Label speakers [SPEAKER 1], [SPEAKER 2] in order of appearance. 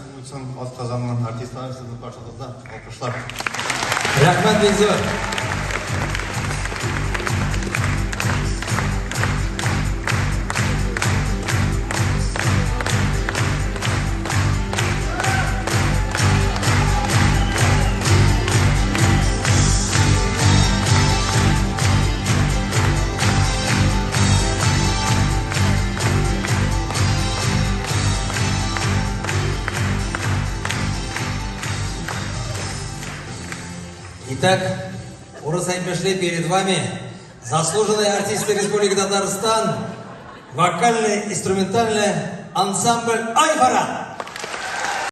[SPEAKER 1] Республикасының атказанган артистлары сезнең каршыгызда. Алкышлар.
[SPEAKER 2] Рәхмәт бик зур. Итак, Урыс әйтмешли, перед вами заслуженные артисты Республики Татарстан, вокальный, инструментальный ансамбль «Айфара».